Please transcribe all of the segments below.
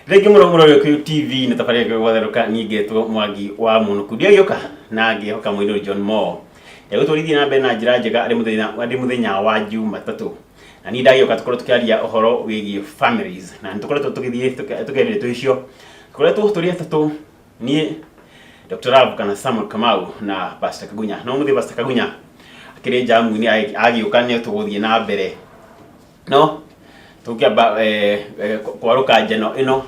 Thengiũ mũno mũrori wa Gĩkũyũ TV nĩ tabarĩra ĩrĩa gwatherũka niĩ ngetwo Mwangi wa Mũnũku. Ndiagĩũka na ngĩhoka mũirũrũ John Moore. Egũtwarithia na mbere na njĩra njega arĩ mũthenya wa Jumatatũ. Na niĩ ndagĩũka tũkorwo tũkĩaria ũhoro wĩgiĩ families na nĩ tũkoretwo tũgĩthiĩ tũkĩaria ndeto icio. Tũkoretwo tũrĩ atatũ, niĩ, Dr. Love kana Samuel Kamau na Pastor Kagunya. No mũthĩ Pastor Kagunya akĩrĩ njamu-inĩ, agĩũka nĩ tũgũthiĩ na mbere, no tũngĩamba kwarũka njano ĩno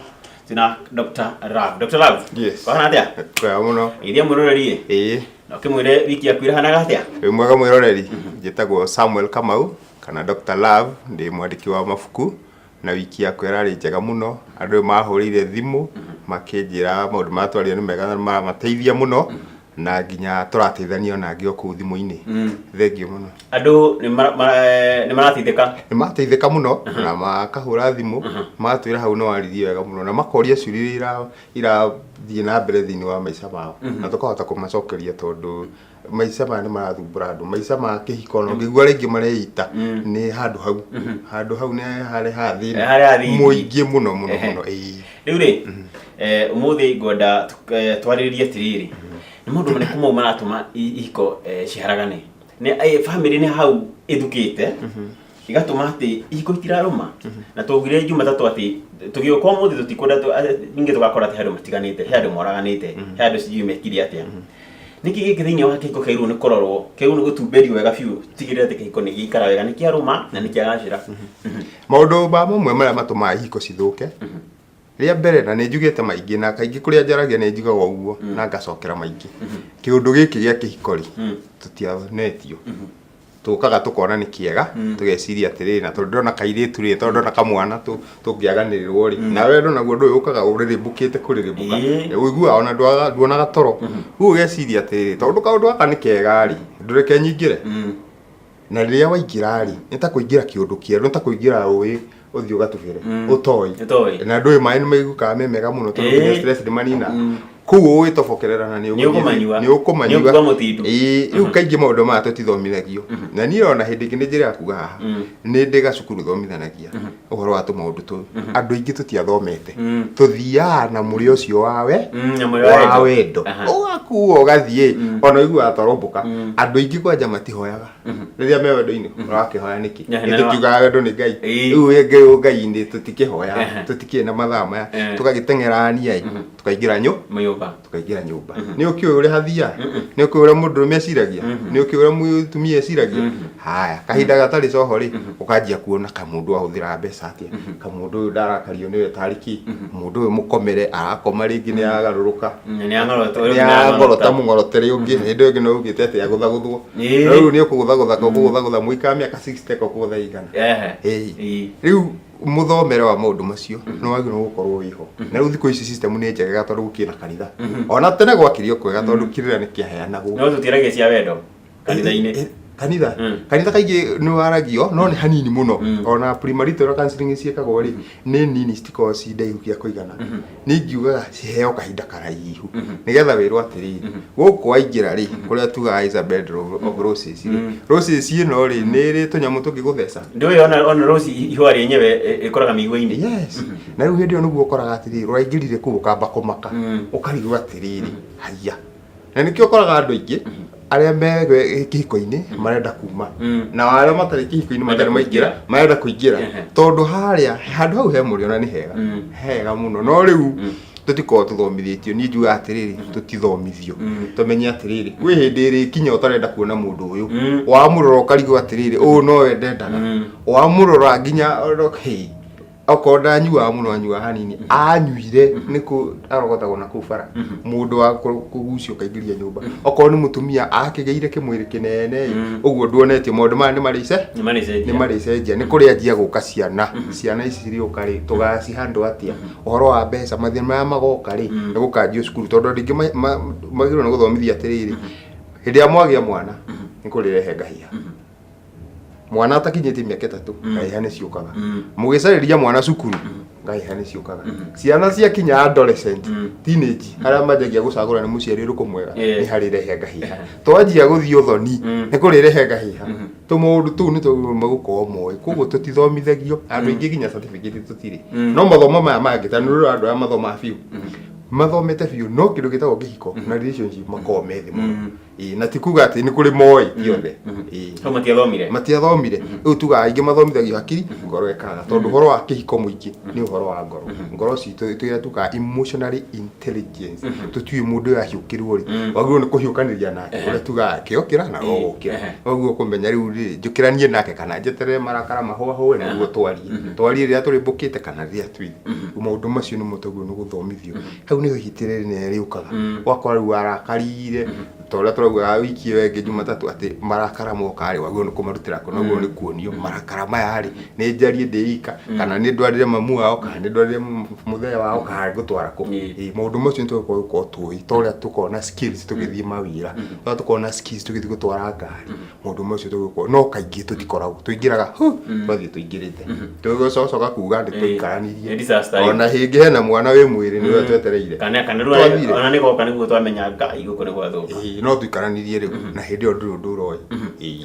twĩna Dr. Love. Dr. Love. Yes. Wahana atĩa? Kwega mũno. Geithia mwĩroreri. Ĩĩ. Na ũkĩmwĩre wiki yaku ĩrahanaga atĩa? Wĩ mwega mwĩroreri. Njĩtagwo Samuel Kamau kana Dr. Love, ndĩ mwandĩki wa mabuku na wiki yakwa ĩrarĩ njega mũno. Andũ mahũrĩire thimũ makĩnjĩra maũndũ marĩa twaria nĩ mega na maramateithia mũno na nginya tũrateithania ona angĩ o kũu thimũ-inĩ. Thengiũ mũno. Andũ nĩ marateithĩka. Nĩ mateithĩka mũno na makahũra thimũ magatwĩra hau nĩ waririe wega mũno na makoria ciũria iria irathiĩ na mbere thĩinĩ wa maica mao na tũkahota kũmacokeria, tondũ maica maya nĩ marathumbũra andũ, maica ma kĩhiko, na ũngĩigua rĩngĩ mareita nĩ handũ hau nĩ harĩ ha Eh, harĩa ha thĩna thĩinĩ. Mũingĩ mũno mũno mũno, ĩĩ. Rĩu rĩ, ũmũthĩ ngwenda twarĩrĩrie atĩrĩrĩ, nĩ maũndũ marĩkũ mau maratũma ihiko ciharagane? Nĩ family nĩ hau ĩthukĩte igatũma atĩ ihiko itirarũma, na twaugire Jumatatũ atĩ tũgĩũka ũmũthĩ tũtikwenda ningĩ tũgakora atĩ he andũ matiganĩte, he andũ moraganĩte, he andũ sijui mekire atĩa. Nĩkĩ gĩkĩ thĩinĩ wa kĩhiko kĩagĩrĩirwo nĩ kũrorwo, kĩagĩrĩirwo nĩ gũtumberio wega biũ, tigĩrĩra atĩ kĩhiko nĩ gĩikara wega, nĩ kĩarũma na nĩ kĩagacĩra? Maũndũ ma mamwe marĩa matũmaga ihiko cithũke, rĩa mbere, na nĩ njugĩte maingĩ na kaingĩ kũrĩa njaragia nĩ njugaga ũguo na ngacokera maingĩ, kĩũndũ gĩkĩ gĩa kĩhiko rĩ, tũtionetio, tũkaga tũkona nĩ kĩega, tũgeciria atĩrĩrĩ, na tondũ ndona kairĩtu rĩ, tondũ ndona kamwana tũngĩaganĩrĩrwo rĩ, na wendo naguo ndũĩ ũkaga ũrĩrĩmbũkĩte kũrĩrĩmbũka. Ũiguaga ona nduonaga toro, rĩu ũgeciria atĩrĩrĩ, tondũ kaũndũ gaka nĩ kega rĩ, ndũreke nyingĩre. Na rĩrĩa waingĩra rĩ, nĩ ta kũingĩra kĩũndũ kĩerũ, nĩ ta kũingĩra rũĩ ũthiĩ ũgatubĩre ũtoĩ. Ũtoĩ. Na ndũĩ maĩ nĩ maigukaga me mega mũno tondũ nginya stress nĩ manina kũu ũgĩtobokerera na nĩ ũkũmanyua. Nĩ ũkũmanyua. Nĩ ũkuua mũtindu. Ĩĩ, rĩu kaingĩ maũndũ maya tũtithomithagio, na niĩ ona hĩndĩ ĩngĩ nĩ njĩra ya kuga haha nĩ ndĩ gacukuru thomithanagia ũhoro wa tũmaũndũ tũu. Andũ aingĩ tũtiathomete, tũthiaga na mũrĩ ũcio wawe Na mũrĩ wa wa wendo. Wendo. Ũgakuo ũgathiĩ ona ũiguaga twarũmbũka. Andũ aingĩ kwanja matihoyaga rĩrĩa me wendo-inĩ. Ũrakĩhoya nĩkĩ? Nĩ tũkiugaga wendo nĩ Ngai. Rĩu wĩ Ngai Ngai-inĩ tũtikĩhoya, tũtikĩrĩ na mathaa maya, tũgagĩteng'erania ĩ, tũkaingĩra nyũ Mũnyũmba. Tũkaingĩra nyũmba. Nĩ ũkĩũĩ ũrĩa hathia, nĩ ũkĩũĩ ũrĩa mũndũrũme eciragia, nĩ ũkĩũĩ ũrĩa mũtumia eciragia. Haya, kahinda gatarĩ coho rĩ, ũkanjia kuona kamũndũ ahũthĩra mbeca atĩa, kamũndũ ũyũ ndarakario nĩwe tarĩ kĩ, mũndũ ũyũ mũkomere arakoma rĩngĩ nĩ agarũrũka. Nĩ ang'orota. Nĩ ang'orota mũng'orotere ũngĩ. Hĩndĩ ĩyo ĩngĩ no ugĩte atĩ agũthagũthwo. Rĩu nĩ ũkũgũthagũtha, ũkũgũthagũtha mũikara mĩaka 60 ũkũgũtha igana. Ĩĩ. Rĩu mũthomere wa maũndũ macio nĩ wagĩrĩirwo gũkorwo wĩho, na rĩu thikũ ici system nĩ njegega tondũ gũkĩrĩ na kanitha. Ona tene gwakĩrĩ o kwega tondũ kĩrĩra nĩ kĩaheanagwo. No tũtiaragia cia wendo kanitha-inĩ. Kanitha kanitha kaingĩ nĩ waragio no nĩ hanini mũno. Ona premarital counseling ciĩkagwo rĩ, nĩ nini, citikoragwo ci ndaihu kĩa kũigana. Nĩ ingiugaga ciheo kahinda karaihu nĩgetha wĩrwo atĩrĩrĩ, gũkũ waingĩra rĩ, kũrĩa tugaga is a bed of roses rĩ, roses ĩno rĩ, nĩ ĩrĩ tũnyamũ tũngĩgũtheca. Ndũĩ ona rose ihũa rĩenyewe ĩkũraga mĩigua-inĩ. Yes, na rĩu hĩndĩ ĩyo nĩguo ũkoraga atĩrĩrĩ, ũraingĩrire kũu ũkamba kũmaka, ũkarigwo atĩrĩrĩ, haiya. Na nĩkĩo ũkoraga andũ aingĩ arĩa me kĩhiko-inĩ marenda kuma, na arĩa matarĩ kĩhiko-inĩ matarĩ maingĩra marenda kũingĩra, tondũ harĩa handũ hau he mũrĩo na nĩ hega, hega mũno. No rĩu tũtikoragwo tũthomithĩtio. Niĩ njugaga atĩrĩrĩ, tũtithomithio tũmenye atĩrĩrĩ, kwĩ hĩndĩ ĩrĩkinya ũtarenda kuona mũndũ ũyũ, wamũrora ũkarigwo atĩrĩrĩ, ũyũ nowe ndendaga. Wamũrora nginya hey, okorwo ndanyuaga mũno, anyuaga hanini, anyuire nĩkũ arogotagwo na kũu bara, mũndũ wa kũgucio ũkaingĩria nyũmba. Okorwo nĩ mũtumia akĩgĩire kĩmwĩrĩ kĩnene ũguo, nduonetio maũndũ maya nĩ marĩce Nĩ marĩcenjia. Nĩ marĩcenjia, nĩ kũrĩ anjia gũka ciana. Ciana ici cirĩũka rĩ, tũgacihandũ atĩa? Ũhoro wa mbeca, mathĩna marĩa magoka rĩ, nĩ gũkanjio cukuru, tondũ andũ aingĩ magĩrĩirwo nĩ gũthomithia atĩrĩrĩ, hĩndĩ ĩrĩa mwagĩa mwana nĩ kũrĩrehe ngahĩha. Mwana atakinyĩtie mĩaka 3, ngahĩha nĩ ciũkaga. Mũgĩcarĩria mwana cukuru, ngahĩha nĩ ciũkaga. Ciana ciakinya adolescent, teenage, harĩa manjagia gũcagũra nĩ mũciari ũrĩkũ mwega, nĩ harĩrehe ngahĩha. Twanjia gũthiĩ ũthoni, nĩ kũrĩrehe ngahĩha. Tũmaũndũ tũu nĩ twagĩrĩirwo gũkorwo moĩ. Koguo tũtithomithagio, andũ aingĩ nginya certificate tũtirĩ. No mathomo maya mangĩ, ta nĩ ũrĩ andũ arĩa mathomaga biũ, mathomete biũ, no kĩndũ gĩtagwo kĩhiko na relationship makoragwo me thĩ mũno. Ĩĩ, na ti kuga atĩ nĩ kũrĩ moĩ, ti othe. Ĩĩ. Hau matiathomire. Matiathomire. Rĩu tugaga aingĩ mathomithagio hakiri, ngoro ĩkaga. Tondũ ũhoro wa kĩhiko mũingĩ nĩ ũhoro wa ngoro. Ngoro citũ tũrĩa tugaga emotionally intelligence. Tũtiũĩ mũndũ ũyũ ahiũkĩrwo rĩ, wagĩrĩirwo nĩ kũhiũkanĩria nake. Ũrĩa tugaga kĩokĩra na ũgũkĩra. Ũguo kũmenya rĩu rĩ, njũkĩranie nake kana njeterere marakara mahũahũe nĩguo twarie. Twarie rĩrĩa tũrĩmbũkĩte kana rĩrĩa twĩ. Maũndũ macio nĩmo twagĩrĩirwo nĩ gũthomithio. Hau nĩho ihĩtia rĩrĩa rĩnene rĩũkaga. Ũgakora rĩu warakarire, ta ũrĩa tũraugaga wiki ĩyo ĩngĩ Jumatatũ atĩ marakara moka rĩ, wagĩrĩirwo nĩ kũmarutĩra kũ? Na ũguo nĩ kuonio marakara maya rĩ, nĩ njarie ndĩ ika, kana nĩ ndwarĩre mamu wao, kana nĩ ndwarĩre mũthee wao, kana ngũtwara kũ. Ĩĩ, maũndũ macio nĩ twagĩrĩirwo gũkorwo tũĩ, ta ũrĩa tũkoragwo na skills tũgĩthiĩ mawĩra, ta ũrĩa tũkoragwo na skills tũgĩthiĩ gũtwara ngari, maũndũ macio tũgĩkorwo, no kaingĩ tũtikoragwo, tũingĩraga hu, twathiĩ tũingĩrĩte. Tũgĩcoka kuga nĩ twaikaranirie. Nĩ disaster Ona hĩngĩ hena mwana wĩ mwĩrĩ nĩwe twetereire. Kana Twathire. rĩu ona nĩ goka nĩguo twamenya Ngai gũkũ nĩ gwathuka. Ĩĩ, no tũikaranirie rĩu na hĩndĩ ĩyo ndũrĩ ũndũ ũroĩ. Ĩĩ.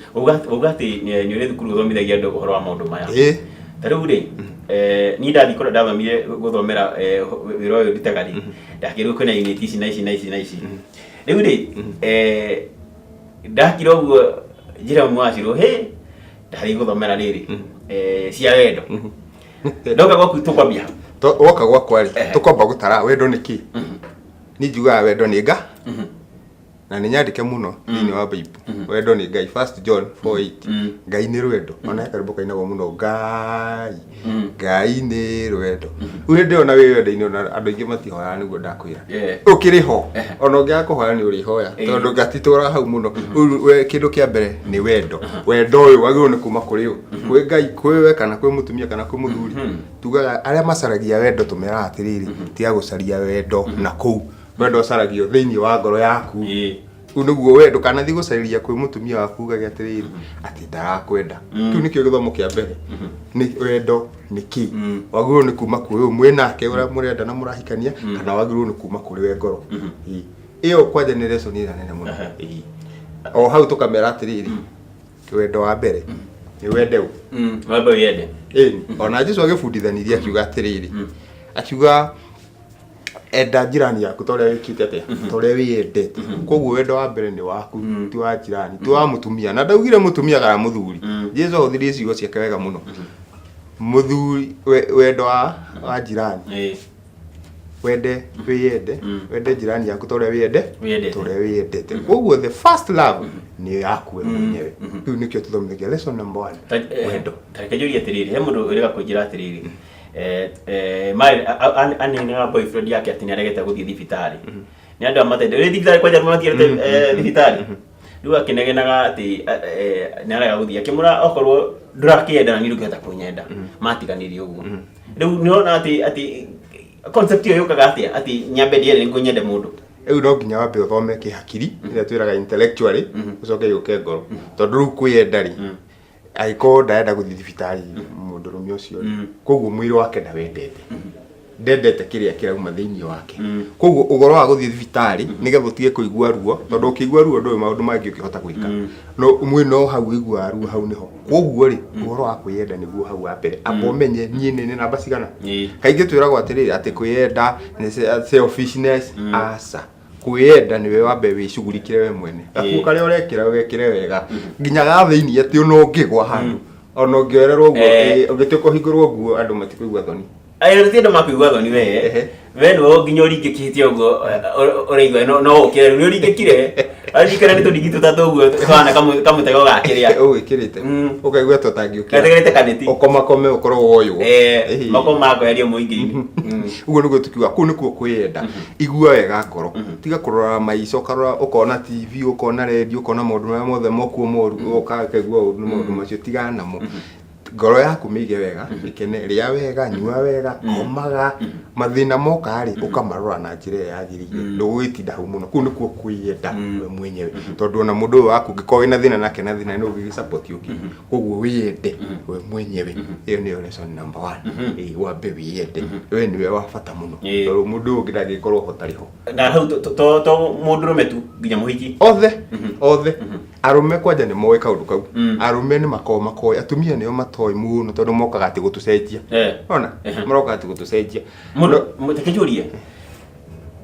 Uga atĩ nĩ ũrĩ thukuru ũthomithagia andũ ũhoro wa maũndũ maya. Ĩĩ. Ta rĩu rĩ, niĩ ndathiĩ kũrĩa ndathomire gũthomera wĩra ũyũ ndutaga rĩ, ndakĩrwo kwĩna unit ici na ici na ici na ici. Rĩu rĩ, ndakira ũguo njĩra mwacirwo, hĩ, ndathiĩ gũthomera rĩrĩ, cia wendo. Ndoka gwaku tũkwambia hau. Woka gwakwa rĩ, tũkwamba gũtara wendo nĩ kĩ? Niĩ njugaga wendo nĩ nga na nĩ nyandĩke mũno thĩinĩ wa Bible. Wendo nĩ Ngai, First John 4:8. Ngai nĩ rwendo. Ona he karwĩmbo kainagwo mũno, Ngai, Ngai nĩ rwendo. Rĩu hĩndĩ ĩyo na wĩ wendo-inĩ ona andũ aingĩ matihoyaga nĩguo ndakwĩra. Ũkĩrĩ ho, ona ũngĩaga kũhoya nĩ ũrĩhoya, tondũ gatitũraga hau mũno. Rĩu we kĩndũ kĩa mbere nĩ wendo. Wendo ũyũ wagĩrĩirwo nĩ kuma kũrĩ ũ? Kwĩ Ngai, kwĩ we, kana kwĩ mũtumia, kana kwĩ mũthuri. Tugaga arĩa macaragia wendo tũmeraga atĩrĩrĩ, tiga gũcaria wendo na kũu. Wendo ũcaragio thĩinĩ wa ngoro yaku. Rĩu nĩguo wendo, kana thiĩ gũcarĩria kwĩ mũtumia waku ugage atĩrĩrĩ, atĩ ndarakwenda. Kĩu nĩkĩo gĩthomo kĩa mbere. Nĩ wendo nĩ kĩ? Wagĩrĩirwo nĩ kuma kwĩ ũyũ mwĩ nake ũrĩa mũrenda na mũrahikania, kana wagĩrĩirwo nĩ kuma kũrĩ we ngoro. Ĩĩ. Ĩyo kwanja nĩ lesson ĩrĩa nene mũno. Ĩĩ. O hau tũkamera atĩrĩrĩ, wendo wa mbere nĩ wende ũ? Wambe wĩyende. Ĩni. Ona Jesu agĩbundithanirie akiuga atĩrĩrĩ, akiuga enda njirani yaku ta ũrĩa wĩkĩte atĩa, ta ũrĩa wĩyendete. Koguo wendo wa mbere nĩ waku, ti wa njirani, ti wa mũtumia. Na ndaugire mũtumia kana mũthuri. Jesu ahũthĩrire ciugo ciake wega mũno. Mũthuri, wendo wa njirani. Wende wĩyende, wende njirani yaku ta ũrĩa wĩyende, Wĩyendete. ta ũrĩa wĩyendete. Koguo the first love nĩ yaku we mwenyewe. Rĩu nĩkĩo tũthomithagia lesson number 1, wendo. Ta reke njũrie atĩrĩrĩ, he mũndũ ũrĩga kũnjĩra atĩrĩrĩ, marĩ anenaga boyfriend yake atĩ nĩ aregete gũthiĩ thibitarĩ. Nĩ andũ a matende, ũrĩ thibitarĩ kwanja mathiĩte thibitarĩ. Rĩu akĩnegenaga atĩ nĩ arega gũthiĩ, akĩmwĩra okorwo ndũrakĩenda na niĩ ndũngĩhota kũnyenda. Matiganirie ũguo. Rĩu nĩ ũrona atĩ concept ĩyo yũkaga atĩa atĩ nyambe ndĩende nĩguo nyende mũndũ? Rĩu no nginya wambe ũthome kĩhakiri, ĩrĩa twĩraga intellectually, ũcoke yũke ngoro. Tondũ rĩu kwĩyenda rĩ, angĩkorwo ndarenda gũthiĩ thibitarĩ mũndũrũme ũcio rĩ, koguo mwĩrĩ wake ndawendete. Ndendete kĩrĩa kĩrauma thĩinĩ wake. Koguo ũhoro wa gũthiĩ thibitarĩ nĩgetha ũtige kũigua ruo, tondũ ũkĩigua ruo ndũĩ maũndũ mangĩ ũngĩhota gwĩka. No mwĩrĩ no hau ũiguaga ruo hau nĩho. Koguo rĩ, ũhoro wa kwĩyenda nĩguo hau wa mbere. Amba ũmenye niĩ nĩ namba cigana. Kaingĩ twĩragwo atĩrĩrĩ atĩ kwĩyenda nĩ selfishness. Aca. Kwĩyenda nĩwe wambe wĩcugurikĩre we mwene. Gakuo karĩa ũrekĩra ũgekĩre wega. Nginya ga thĩinĩ atĩ ona ũngĩgwa handũ, ona ũngĩoererwo ũguo, ũngĩtuĩka ũhingũrwo nguo andũ matikũigua thoni. Ayo ti andũ makũigua thoni we. We nĩwe nginya ũringĩkĩte ũguo, ũraigua no ũkĩre, rĩu nĩ ũringĩkire. Aririkana nĩ tũringi tũtatũ ũguo tũhana kamũtego ga kĩrĩa. Ũgwĩkĩrĩte. Ũkaigua ta ũtangĩũkĩra. Gategerete kaneti. Ũkomakome ũkorwo woywo. Moko makoherio mũingĩ-inĩ. Ũguo nĩguo tũkiuga, kũu nĩkuo kwĩyenda. Igua wega ngoro. Tiga kũrora maica, ũkarora ũkona TV, ũkona radio, ũkona maũndũ marĩa mothe mokuo moru, ũgoka ũkaigua ũru nĩ maũndũ macio, tigana namo. Ngoro yaku mĩige wega, ĩkene, rĩa wega, nyua wega, komaga. Mathĩna moka rĩ, ũkamarora na njĩra ĩrĩa yagĩrĩire. Ndũgũgĩtinda hau mũno. Kũu nĩkuo kwĩyenda we mwenyewe. Tondũ ona mũndũ ũyũ waku ũngĩkorwo wĩna thĩna nake na thĩna nĩ ũgĩgĩ support ũngĩ. Koguo wĩyende we mwenyewe. Ĩyo nĩyo lesson number 1. Ĩĩ, wambe wĩyende. We nĩwe wa bata mũno. Tondũ mũndũ ũyũ ũngĩ ndangĩkorwo ho tarĩ ho. Na hau to mũndũrũme tu, nginya mũhiki. Othe, othe. Arũme kwanja nĩ moĩ kaũndũ kau. Arũme nĩ makoragwo makoĩ, atumia nĩo matoĩ mũno tondũ mokaga atĩ gũtũcenjia. Ona maroka atĩ gũtũcenjia. Mũndũ reke njũrie,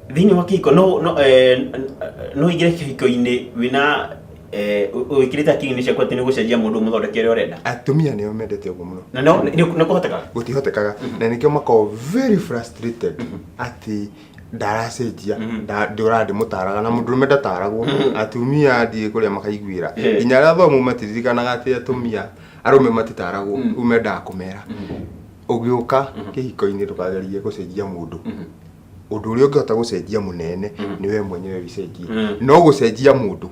thĩinĩ wa kĩhiko no no eh, no ũingĩre kĩhiko-inĩ wĩna wĩkĩrĩte akiri-inĩ ciaku atĩ nĩ gũcenjia mũndũ ũmũthondeke ũrĩa ũrenda? Atumia nĩo mendete ũguo mũno. Na no nĩ kũhotekaga? Gũtihotekaga, na nĩkĩo makoragwo very frustrated atĩ ndaracenjia, ndũra ndĩmũtaraga, na mũndũrũme ndataragwo. Atumia ndiĩ kũrĩa makaiguĩra, nginya arĩa athomu matiririkanaga atĩ atumia, arũme matitaragwo. Rĩu mendaga kũmera ũgĩũka kĩhiko-inĩ ndũkagerie gũcenjia mũndũ. Ũndũ ũrĩa ũngĩhota gũcenjia mũnene nĩ we mwenyewe wĩcenjie, no gũcenjia mũndũ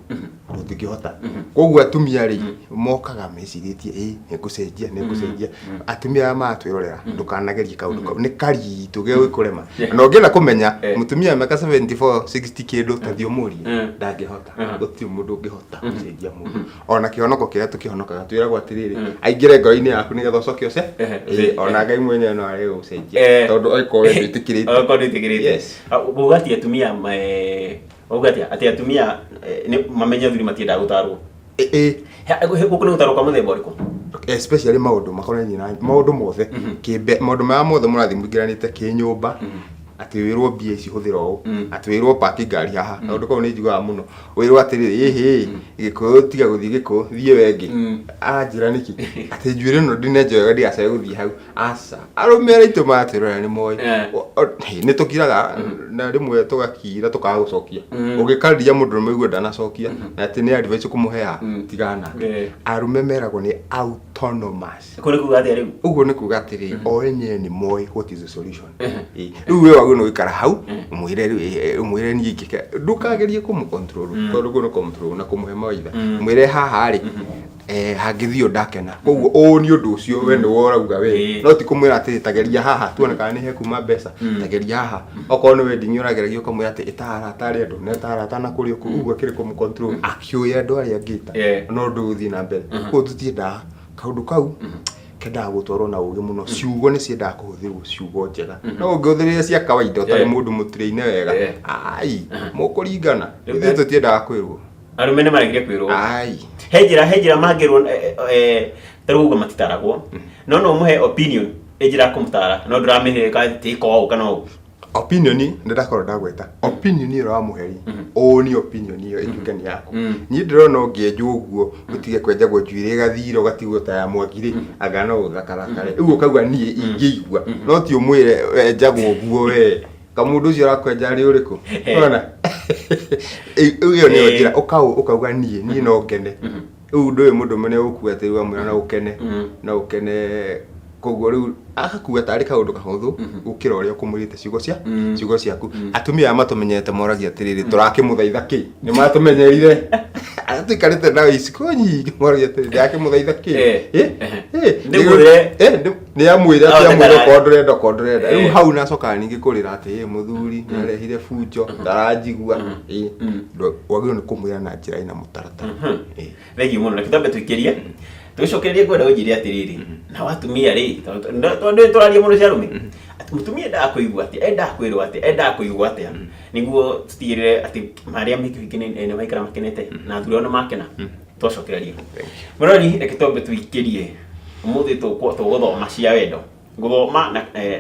ndũngĩhota. Koguo atumia rĩ, mokaga mecirĩtie ĩ nĩ ngũcenjia nĩ ngũcenjia. Atumia aya maratwĩrorera, ndũkanagerie kaũndũ kau, nĩ karitũ gegũkũrema. Na ũngĩenda kũmenya mũtumia wa mĩaka 74, 60 kĩndũ, ta thiĩ ũmũrie, ndangĩhota. Gũtirĩ mũndũ ũngĩhota gũcenjia mũndũ. Ona kĩhonoko kĩrĩa tũkĩhonokaga twĩragwo atĩrĩrĩ, aingĩre ngoro-inĩ yaku nĩgetha ũcoke ũce. Ĩĩ, ona Ngai mwenyewe no arege gũcenjia tondũ oikorwo we ndwĩtĩkĩrĩte. Okorwo ndwĩtĩkĩrĩte. Yes. Uga atĩ atumia uga atĩa atĩ atumia nĩ mamenye athuri matiendaga gũtarwo? Ĩ. Gũkũ nĩ gũtarwo kwa mũthemba ũrĩkũ? Especially maũndũ makonainie na maũndũ mothe, kĩmbe maũndũ maya mothe mũrathiĩ mũingĩranĩte kĩnyũmba, atĩ wĩrwo mbia ici hũthĩra ũũ, atĩ wĩrwo paki ngari haha. Kaũndũ kau nĩ njiguaga mũno, wĩrwo atĩrĩrĩ, ĩhĩ, Gĩkũyũ, tiga gũthiĩ Gĩkũyũ, thiĩ wengĩ. Aranjĩra nĩkĩ atĩ njuĩrĩ ĩno ndinenja wega ndigacoke gũthiĩ hau? Aca, arũme arĩa aitũ maratwĩrorera nĩ moĩ. Nĩ tũkiraga na rĩmwe tũgakira tũkaga gũcokia. Ũngĩkarĩria mũndũ ũrũme ũigue ndanacokia na atĩ nĩ advice ũkũmũheaga, tigana nake. Arũme meragwo nĩ autonomous. Kũu nĩ kuga atĩa rĩu? Ũguo nĩ kuga atĩrĩ, o enyewe nĩ moĩ what is the solution. Ĩĩ. Rĩu we wagĩrĩirwo nĩ gũikara hau ũmwĩre rĩu, ũmwĩre niĩ ingĩka, ndũkagerie kũmũ control tondũ kũu nĩ control na kũmũhe mawaitha. Mwĩre haha rĩ, hangĩthiĩ ũũ ndakena, koguo ũũ nĩ ũndũ ũcio we nĩwe ũrauga we. No ti kũmwĩra atĩrĩ, tageria haha tuone kana nĩ hekuma mbeca, tageria haha okorwo nĩ wedding ũrageragia ũkamwĩra atĩ ĩta arata arĩa andũ na ĩta arata na kũrĩa ũguo, ũguo akĩrĩ kũmũ control akĩũĩ andũ arĩa angĩta, no ndũgũthiĩ na mbere. Koguo tũtiendaga kaũndũ kau, kendaga gũtwarwo na ũgĩ mũno. Ciugo nĩ ciendaga kũhũthĩrwo ciugo njega, no ũngĩhũthĩrire cia kawaida ũtarĩ mũndũ mũtiraine wega, ai, mũkũringana. Ithuĩ tũtiendaga kwĩrwo. Arũme nĩ maregire kwĩrwo. Ai. He njĩra mangĩrwo, ta rĩu ũguo matitaragwo, no no ũmũhe opinion ĩ njĩra ya kũmũtara, no ndũramĩhe tĩka ũũ kana ũũ. Opinion nĩ ndakorwo ndagweta opinion ĩyo wamũhe rĩ, ũũ nĩ opinion ĩyo ĩtuĩke nĩ yaku. Niĩ ndĩrona ũngĩenjwo ũguo, ũtige kwenjagwo njuĩrĩ ĩgathira ũgatigwo ta ya Mwangi rĩ, anga no ũthakarakare rĩu ũkauga niĩ ingĩigua, no ti ũmwĩre wenjagwo ũguo we kamũndũ ũcio ũrakwenja arĩ ũrĩkũ. Ona ĩyo nĩyo njĩra ũkauga niĩ no ngene. Rĩu ndũĩ mũndũ ũmwe nĩ ũgũkua atĩ rĩu amwĩra no ũkene, no ũkene, koguo rĩu agakua tarĩ kaũndũ kahũthũ gũkĩra ũrĩa ũkũmwĩrĩte ciugo cia ciugo ciaku. Atumia aya matũmenyete moragia atĩrĩrĩ, tũrakĩmũthaitha kĩ? Nĩ matũmenyerire, arĩa tũikarĩte nao iciko nyingĩ moragia atĩrĩrĩ, ndĩrakĩmũthaitha kĩ? Ndĩmwĩre. Nĩ amwĩre atĩ Ahote amwĩre kana- okorwo ndũrenda, okorwo ndũrenda. Rĩu hau nacokaga ningĩ kũrĩra atĩ ĩ mũthuri nĩ arehire bunjo, ndaranjigua. Wagĩrĩirwo nĩ kũmwĩra na njĩra ĩna mũtaratara. Thengiũ mũno. Reke twambe tũikĩrie, tũgĩcokererie. Ngwenda ũnjĩre atĩrĩrĩ, nao atumia rĩ, tondũ nĩ tũraria mũno cia arũme, atĩ mũtumia endaga kũigua atĩa, endaga kwĩrwo atĩa, endaga kũigua atĩa nĩguo tũtigĩrĩre atĩ marĩa me kĩhiki-inĩ nĩ maikara makenete na athuri ao nĩ makena? Twacokereria, mũrori, reke twambe tũikĩrie. Ũmũthĩ tũgũthoma cia wendo, gũthoma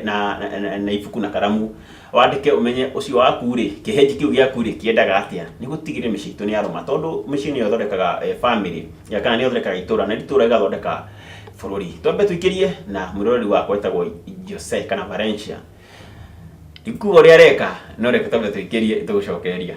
na ibuku na karamu, wandĩke ũmenye ũcio waku rĩ, kĩhenji kĩu gĩaku rĩ, kĩendaga atĩa, nĩguo tũtigĩrĩre mĩciĩ itũ nĩ yarũma, tondũ mĩciĩ nĩyo ĩthondekaga family ya kana nĩyo ĩthondekaga itũra, na itũra rĩgathondeka bũrũri. Twambe tũikĩrie na mwĩroreri wakwa wĩtagwo Jose kana Valencia, ndikuga ũrĩa areka, no reke twambe tũikĩrie, tũgũcokereria.